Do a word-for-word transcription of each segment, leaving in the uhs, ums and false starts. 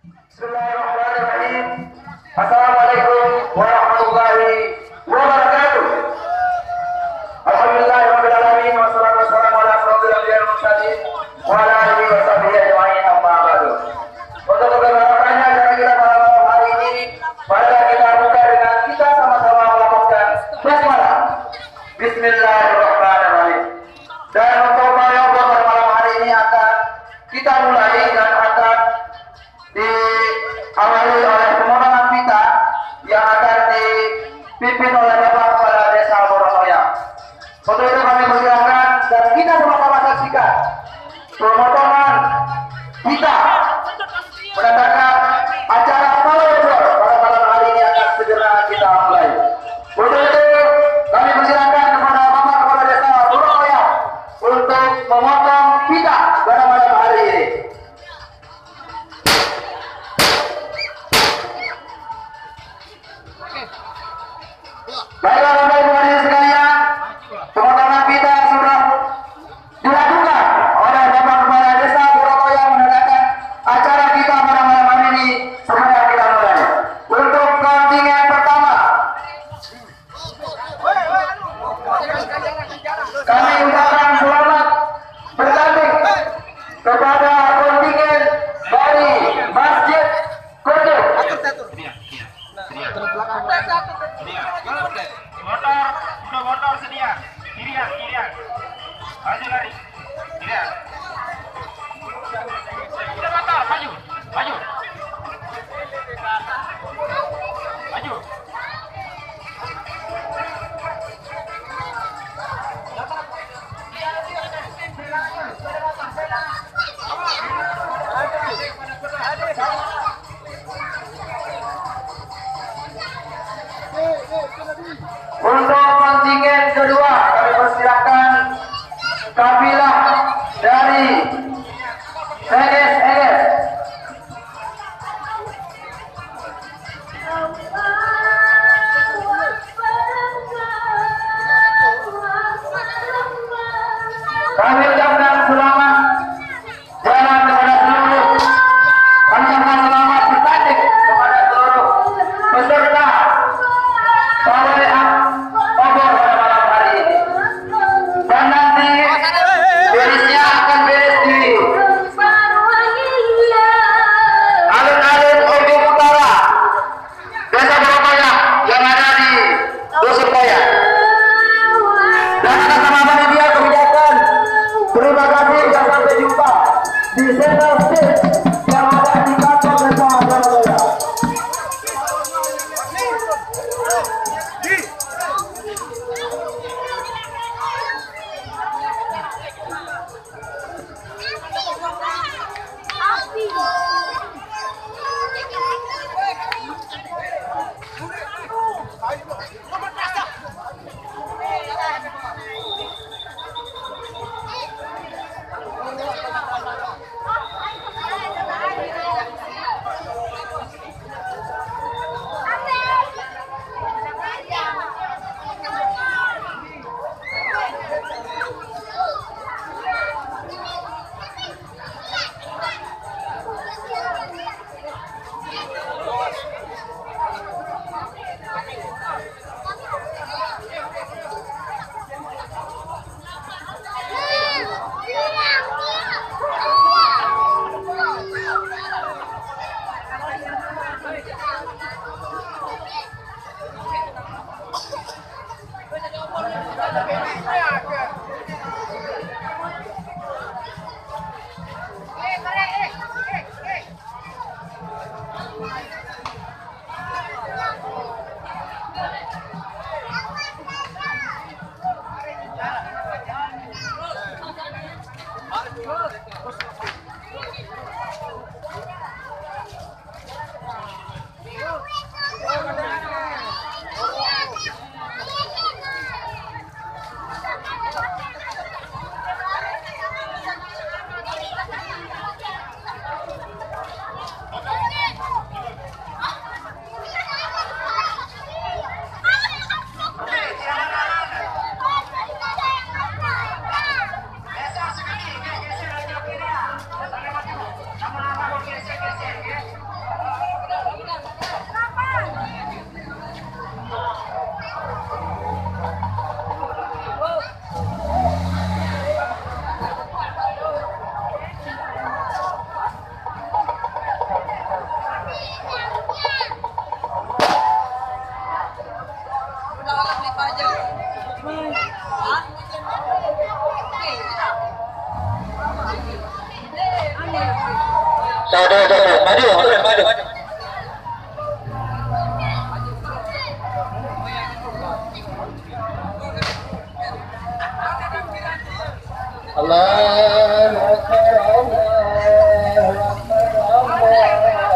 Bismillahirrahmanirrahim. Assalamualaikum warahmatullahi wabarakatuh. Alhamdulillahirabbil alamin, wassalatu wassalamu ala asyrafil anbiya'i wal mursalin wa ala alihi wa sahbihi ajma'in, amma ba'du. Untuk keberkatan acara kita pada malam hari ini, mari kita buka dengan kita sama-sama melafazkan basmalah. Bismillahirrahmanirrahim. Dan untuk malam pada malam hari ini akan kita mulai dan akan diawali oleh pemotongan pita yang akan dipimpin oleh Bapak Kepala Desa Borosoya. Untuk itu kami persilakan dan kita sama-sama saksikan pemotongan pita menandakan acara pawai obor pada malam hari ini akan segera kita mulai. Untuk itu kami persilakan kepada Bapak Kepala Desa Borosoya untuk memotong pita pada malam hari ini. Baiklah, Bapak Ibu hadirin sekalian, pemotongan pita sudah dilakukan oleh Bapak Kepala Desa Borotoya menandakan acara kita pada malam hari ini segera kita mulai. Untuk kontingen pertama, kami ucapkan selamat bertanding kepada kontingen dari Masjid Kojo. Tuh, tuh, tuh, tuh. Maju, maju, maju. Allahu Akbar, Allahu Akbar, Allahu Akbar. La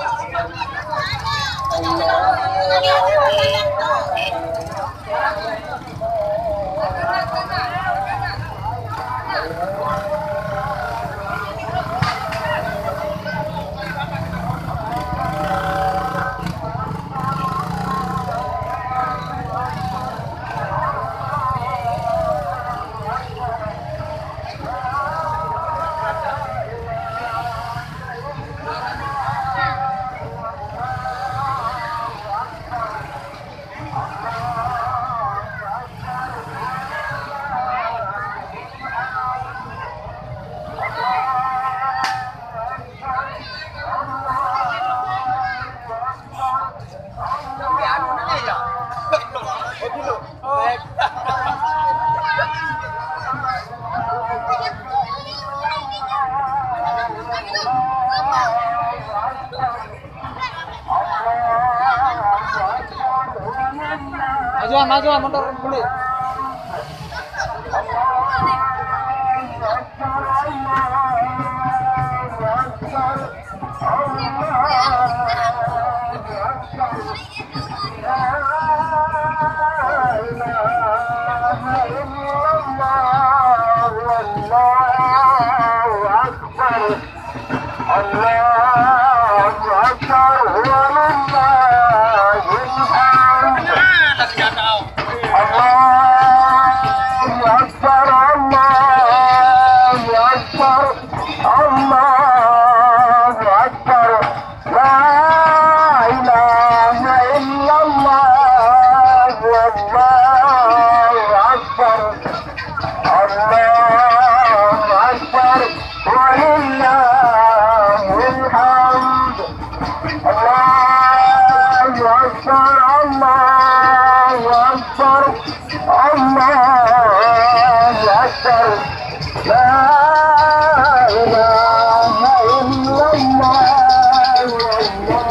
ilaha illallah. Majuan, majuan, mundur dulu. الله أكبر، الله أكبر، ولله الحمد. الله أكبر، الله أكبر، الله أكبر. لا إله إلا الله، والله أكبر. الله أكبر، ولله الحمد. الله أكبر، الله أكبر، الله أكبر. لا إله إلا الله، والله أكبر.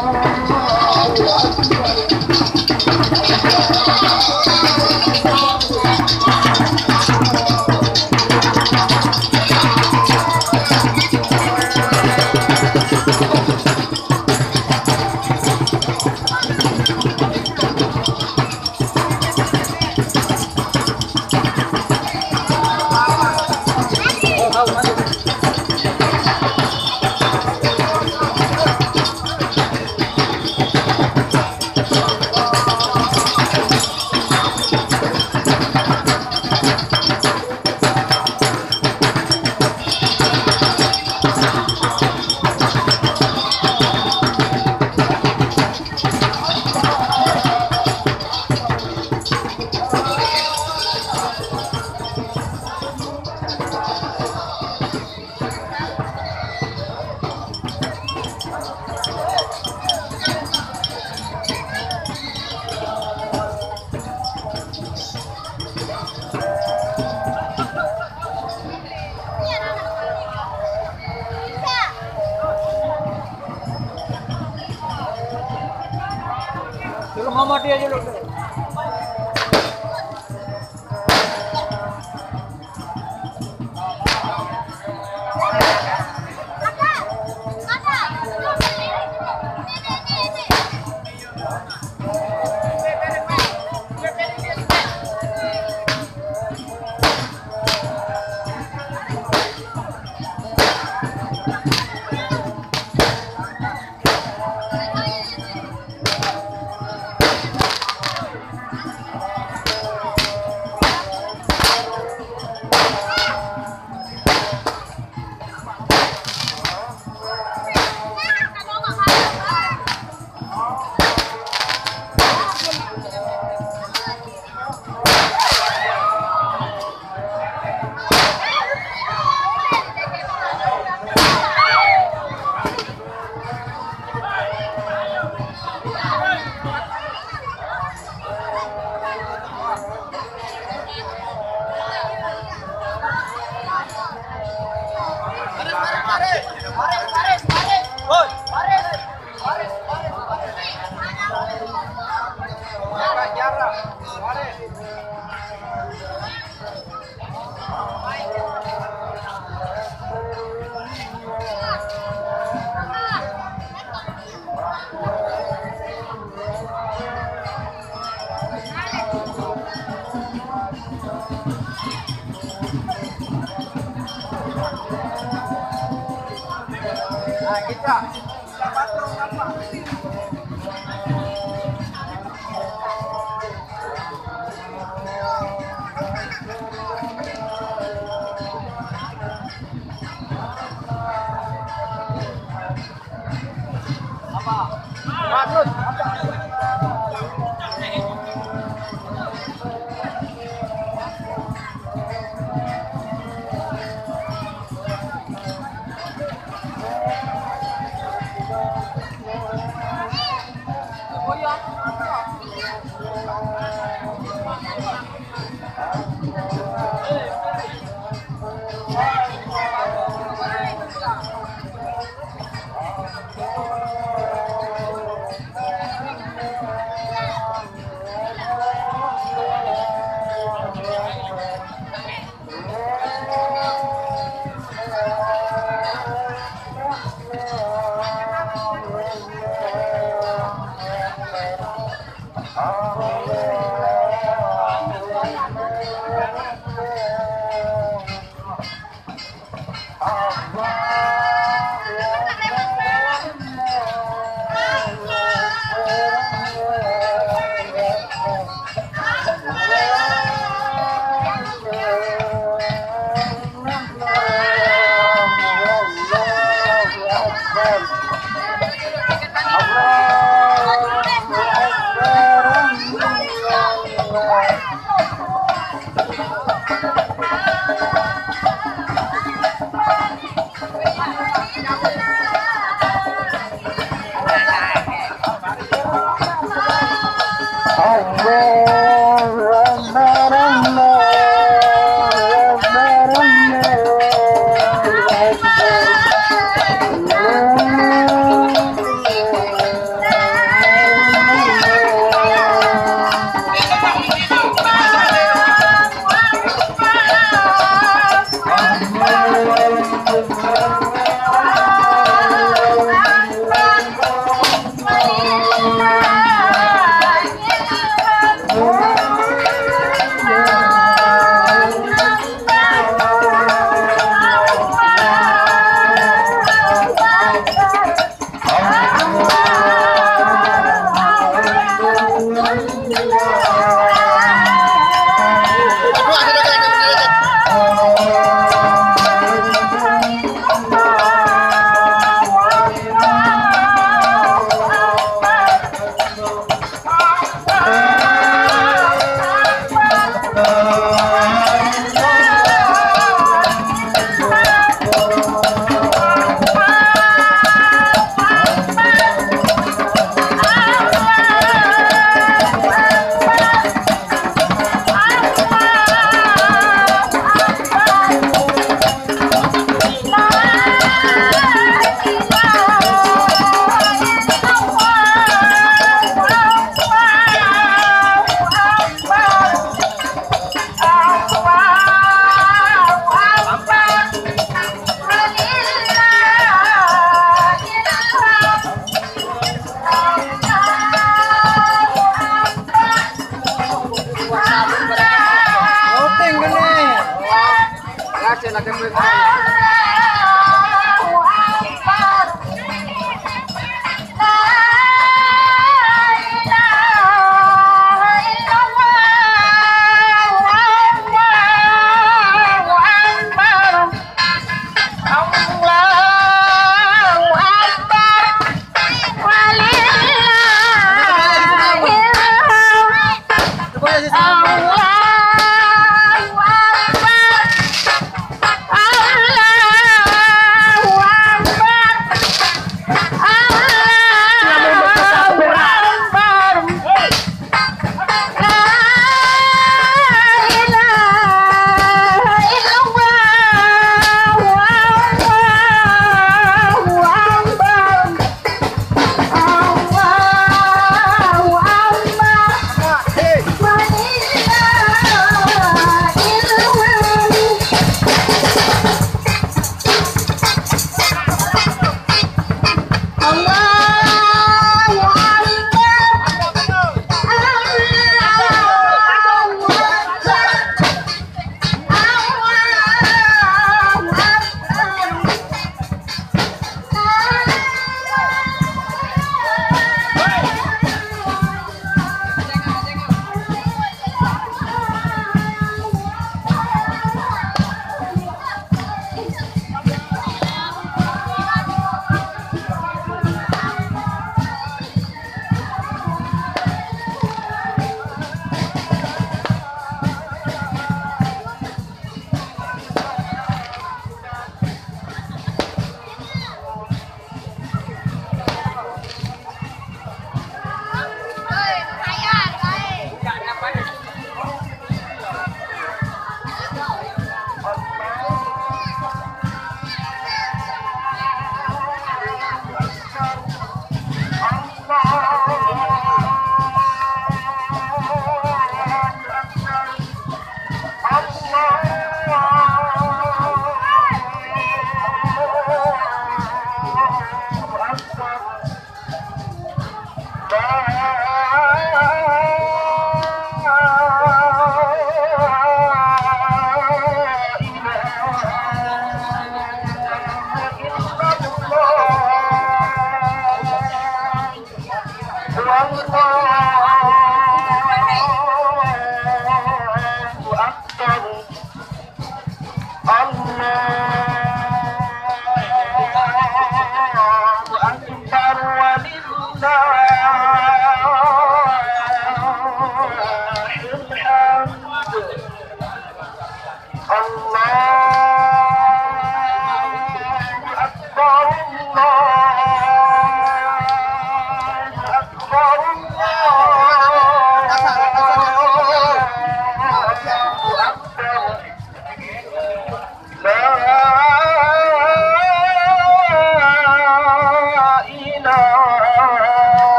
Suruh mama dia dulu.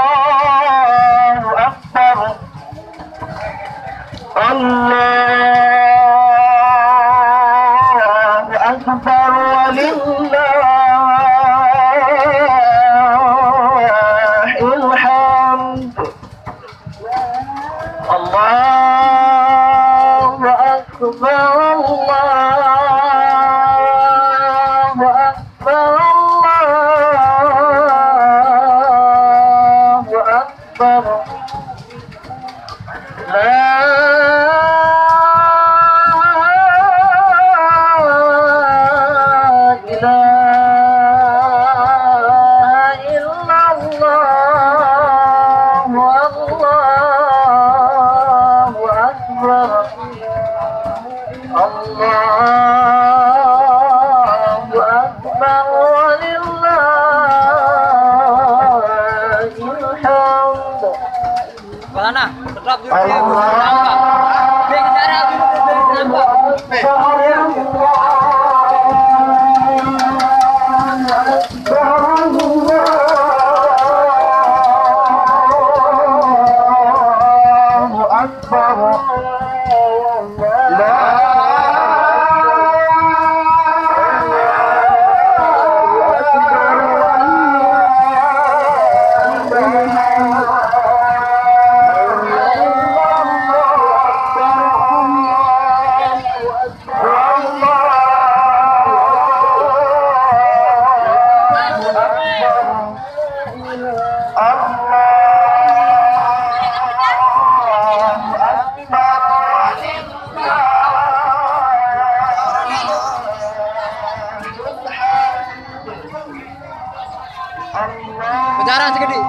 الله أكبر. الله أكبر ولله الحمد. الله أكبر، الله أكبر، الله أكبر. لا إله إلا الله، الله أكبر، الله أكبر، ولله الحمد. Wala na, tetap dulu dia, Allah. Dia bicara dulu, dia bicara. الله أكبر. لا Bejaran sedikit.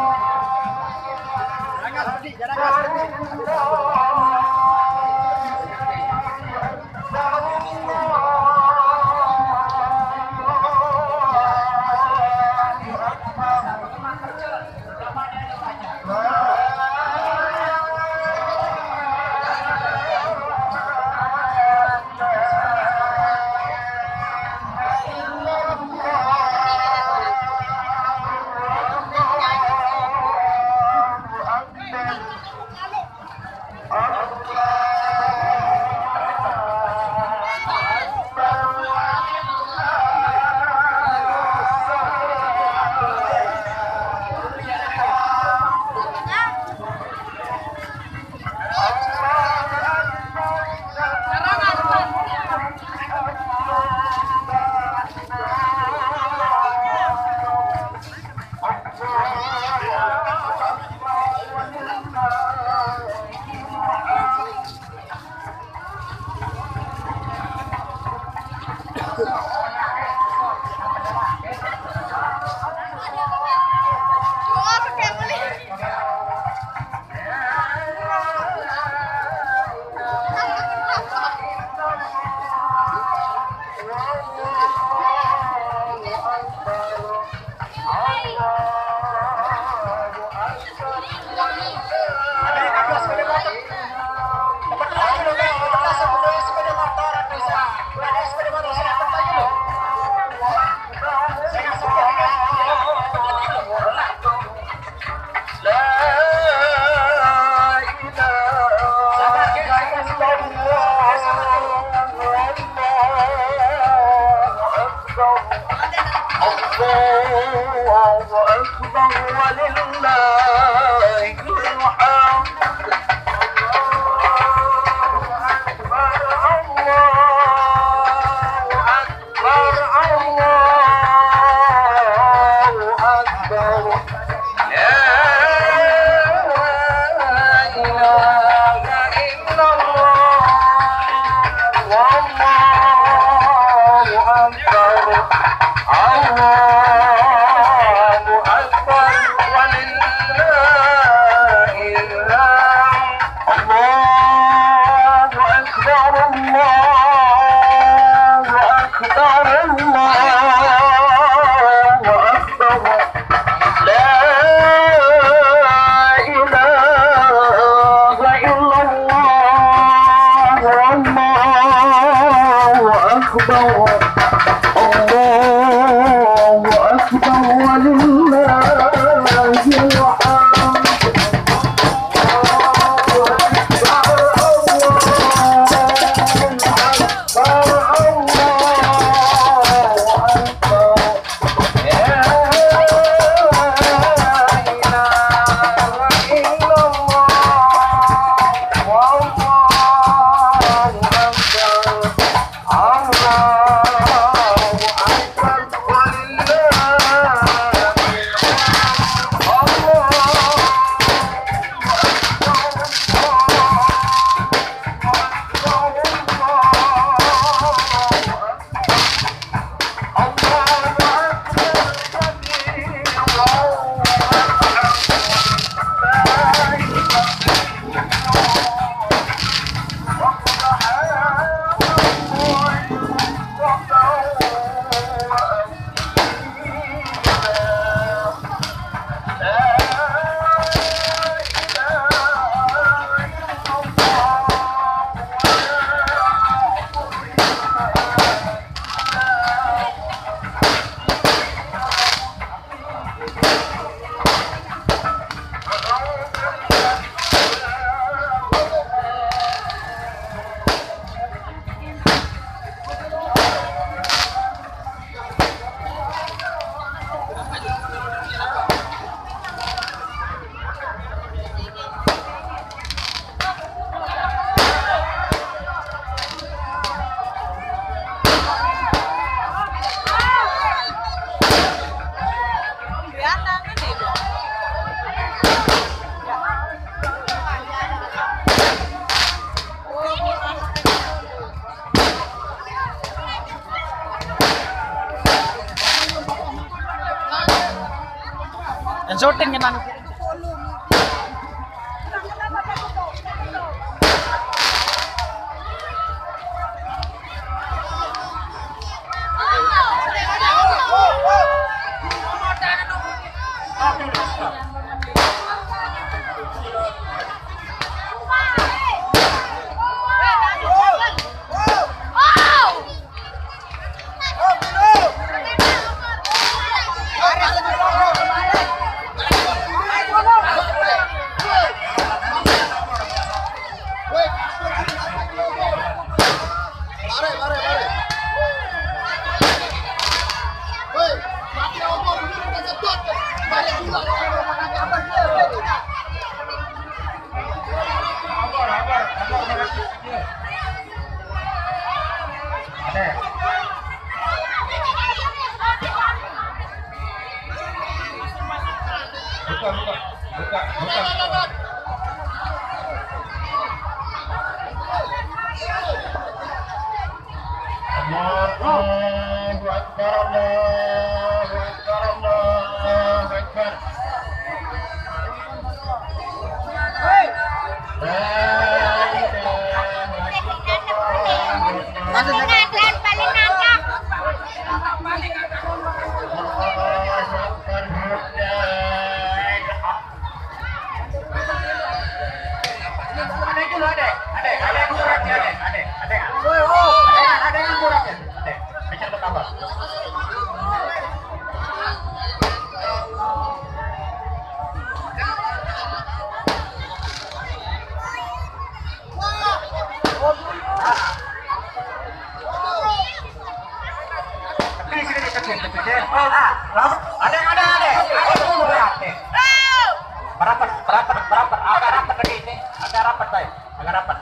الله أكبر، ولله الحمد. الله أكبر، الله أكبر، الله أكبر. لا إله إلا الله، والله أكبر، الله أكبر، ولله الحمد. الله أكبر، الله أكبر، الله أكبر. لا إله إلا الله، والله أكبر، الله أكبر، ولله Yang syuting yang mana? Allahu Akbar, Allahu Akbar, Allahu Akbar. Ada dulu, ada. Ada, ada yang kurang ya, ada. Ada, ada. Ada, ada yang kurang ya. Ada. Kejar bertambah. Tepi sini, tepi, tepi, tepi. Ah, ada, ada, ada. Ada. Merapat, merapat, merapat. Agak rapat lagi ini. Agak rapat, baik. Agak rapat.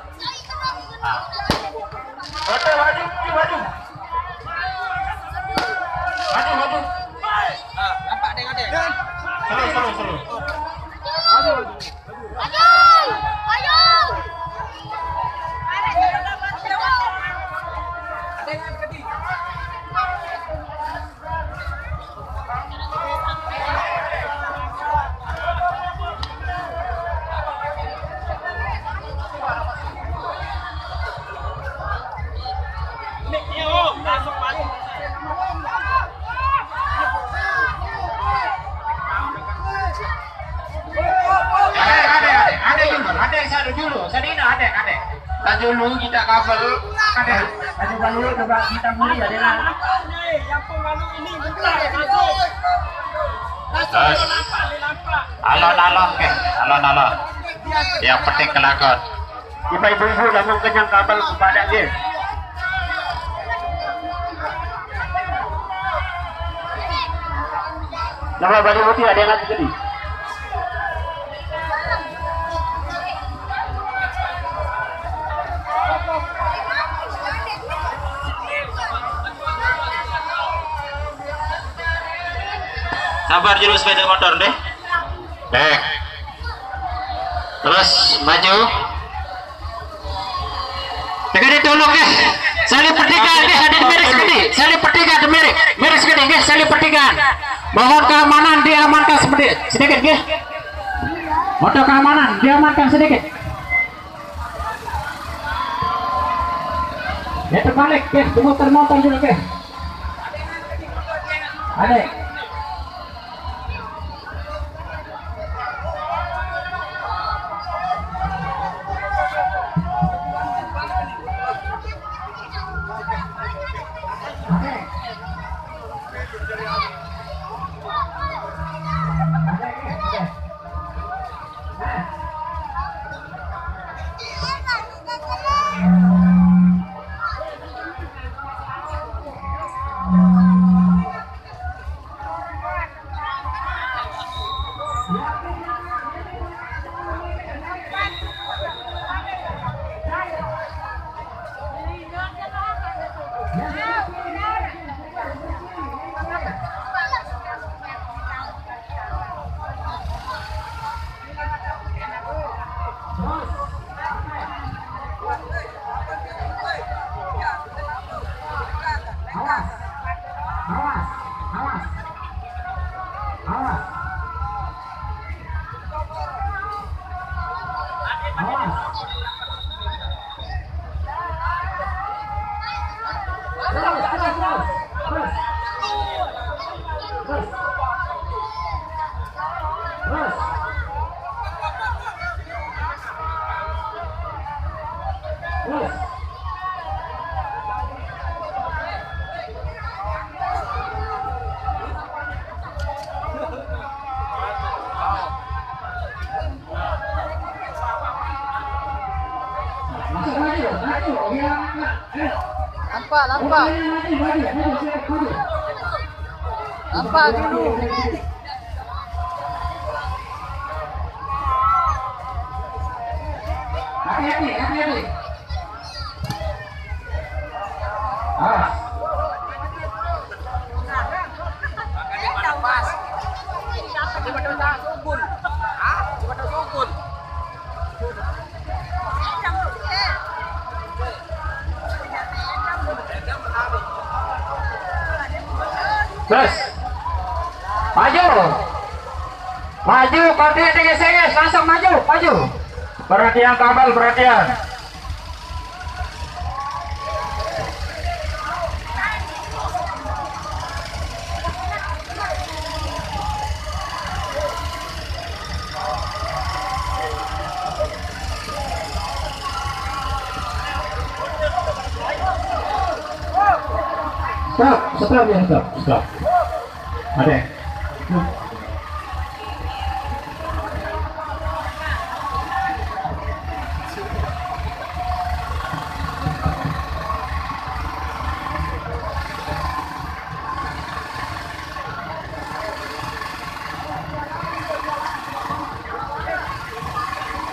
Ah. Oke, maju, maju, maju. Maju, maju. Ah, nampak deh, ada. Seru, seru, seru. Maju, maju. Ayo! Ayo! Ada, ada, ada, ada dulu, ada dulu. Sadina, ada, ada. Tak dulu kita cover. Ada. Ada dulu coba kita mulai ya, Dena. Terus. Alon-alon ke, alon-alon. Yang penting kelakon. Ibu-ibu, lamun kenyang kabel kepada dia. Nama baju putih ada yang lagi tadi? Sabar dulu sepeda motor deh. Dek. Terus maju. Tengah dia tolong deh. Saling pertiga deh, ada di miris gede. Saling pertiga di miris. Miris gede deh, saling pertiga. Mohon keamanan diamankan sedikit, sedikit deh. Motor keamanan diamankan sedikit. Ya terbalik deh, tunggu termotor dulu deh. Ada. Awas, awas, awas, awas. Awas. Terus, terus, terus. Terus. Terus. Terus. Terus. Lampak, lampak. Lampak dulu. Hati-hati, hati-hati. Awas. Terus. Maju. Maju, kontinu di S N S, langsung maju, maju. Perhatian kabel, perhatian. Stop, stop ya, stop, stop. Ada.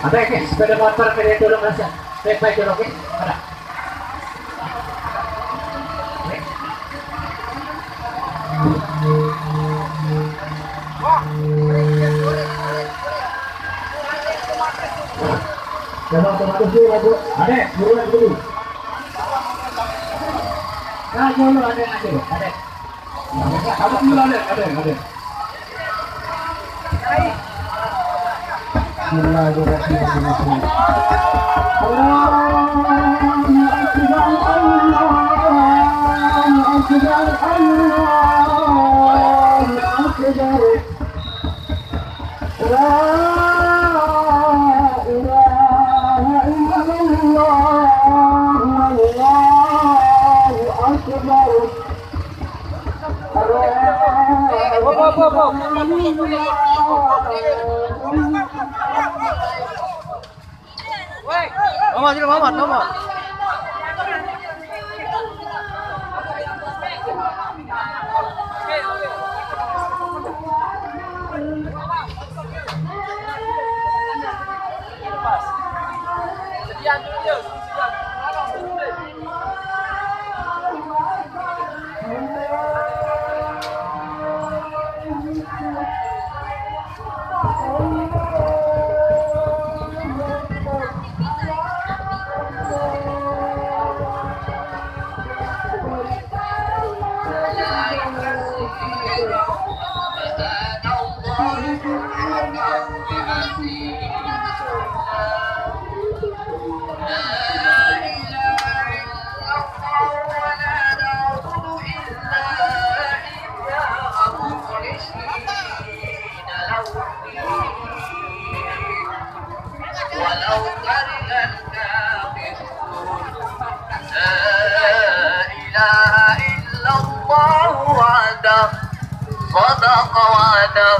Ada ke sepeda motor ke dia dulu, Mas? Step by dulu, oke? Ada. Coba otomatis dulu, Bu. Ada, buruan dulu. Nah, dulu ada, ada, ada. Ada dulu, ada, ada, ada. Bismillahirrahmanirrahim. Allahu Akbar, Allahu Akbar, Allahu Akbar. La ilaha illallah, Allahu Akbar. Mamat, sini, Mamat, Mamat. ولو كره الكافرون. لا إله إلا الله وحده، صدق وعده،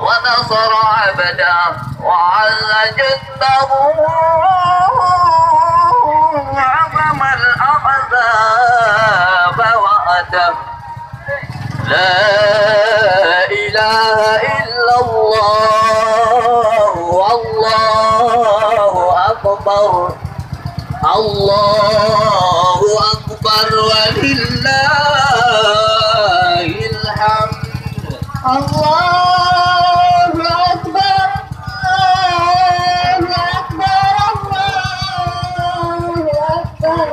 ونصر عبده، وعز جنده، وهزم الأحزاب وحده. لا إله إلا الله، والله أكبر. الله أكبر ولله الحمد. الله أكبر، الله أكبر، الله أكبر.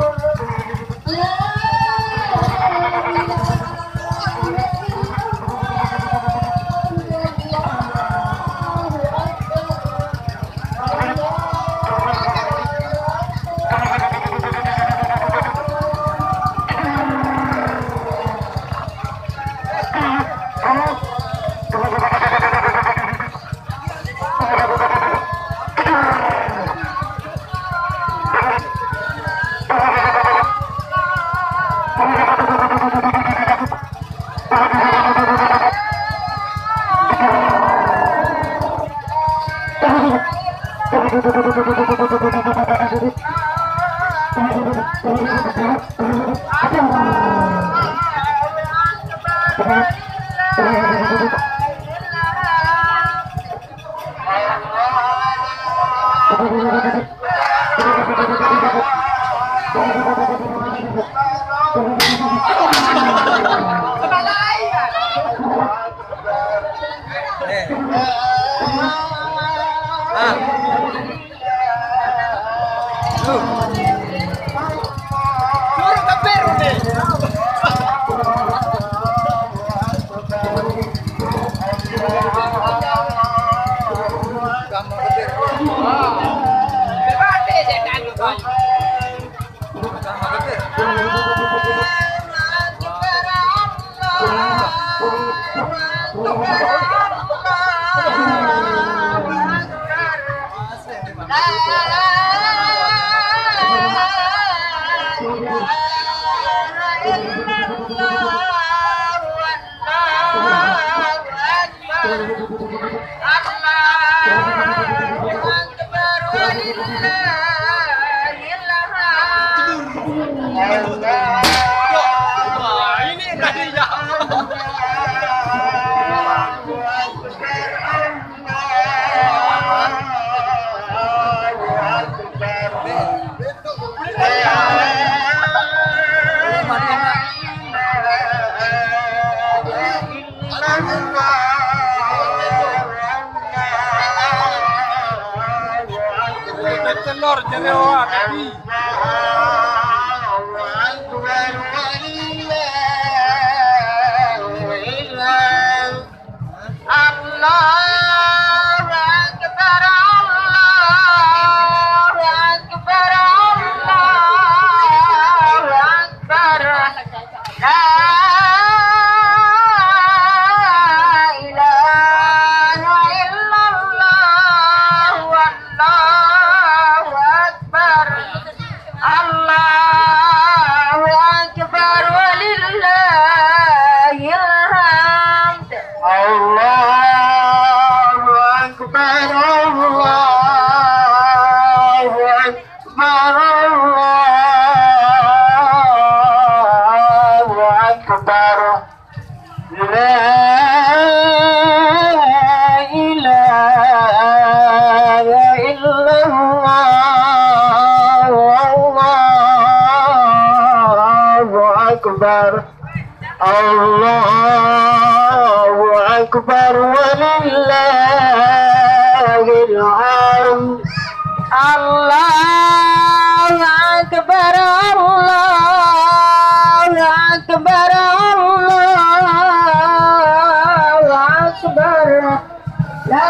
Telur jero ati. Allahu Akbar, Allahu Akbar, Allahu Akbar. La ilaha illallah, wallahu akbar. Allahu akbar, walillahil hamd. Allahu akbar, Allahu akbar, Allahu akbar. La ilaha illallah, Allahu akbar, Allahu akbar, walillahil hamd. Allahu akbar, Allahu akbar, Allahu akbar. La